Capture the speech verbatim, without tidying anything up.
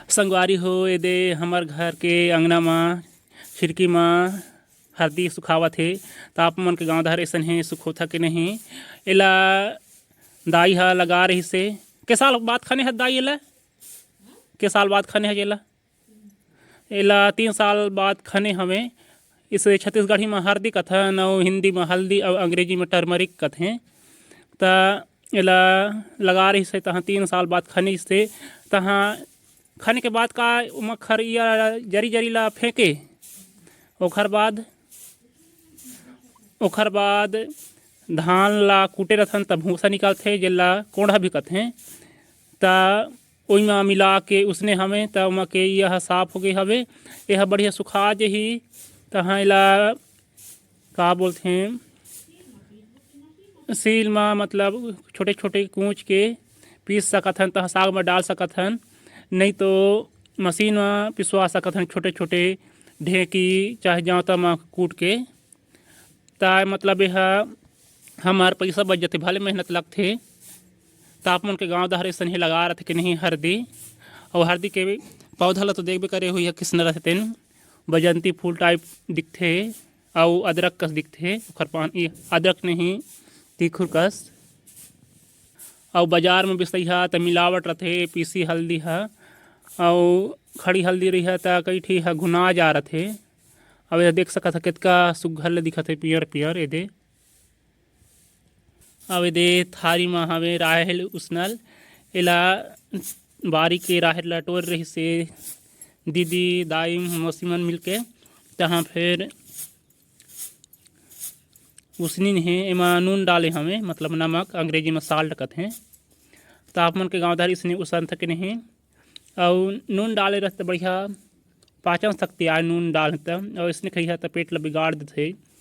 संगवारी हो, एदे हमर घर के अंगना म, खिड़की म हरदी सुखावत हे। त आप मन के गांव डहर अइसन हे, सुखोथा के नहीं? एला दाई ह लगा रहिस हे। के साल बाद खने ह दाई एला? के साल बाद खने ह एला? एला तीन साल बाद खने हवे। इसे छत्तीसगढ़ी म हरदी कथन अउ हिंदी म हल्दी अउ अंग्रेजी म टर्मरिक कथें। त एला लगा रहिस हे, तहाँ तीन साल बाद खनिस हे। तहाँ खने के बाद का ओमा खरिया जरी जरी ला फेंके, ओखर बाद, ओखर बाद धान ला कूटे रथन, त भूसा निकलथे, जेला कोंढ़ा भी कथें। त ओइमा मिला के उसने हवे, त ओमा के यह साफ हो गए हवे। यह बढ़िया सुखा जही, तहाँ एला का बोलथे, सील म, मतलब, छोटे छोटे कूच के पीस सकत हन, तहाँ साग म डाल सकत हन, नहीं तो मशीन म पिसवा सकत हन, छोटे छोटे ढेंकी चाहे जांता म कूट के। त मतलब, यह हमर पइसा बच जथे, भले मेहनत लगथे। त आप मन के गांव डहर अइसन ही लगा रथे कि नहीं हरदी? अउ हरदी के पौधा ल तो देखबे करे हुई है, किसना रथे तेन, बजंती फूल टाइप दिखथे। अउ अदरक कस दिखथे, ओखर पान, ई अदरक नहीं, तीखुर कस। अउ बाजार में बिसइहा त मिलावट रथे, पीसी हल्दी ह, अउ खड़ी हल्दी रही ह त कई ठी ह घुना जा रथे। अब ये देख सकत ह, कितका सुग्घर ले दिखत हे, पियर पियर एदे। अब एदे थारी म हवे राहेर उसनल, एला बारी के राहेर ला टोर रहिस हे दीदी, दाई, मौसी मन मिलके। तहाँ फिर उसनिन हे, एमा नून डाले हवे, मतलब नमक, अंग्रेजी म salt कथे। त आप मन के गांव डहर इसने उसन थके नहीं? अउ नून डाले रहते बढ़िया पाचन शक्ति आए, नून डाल त, अउ इसने खइहा त पेट ला बिगाड़ देथे।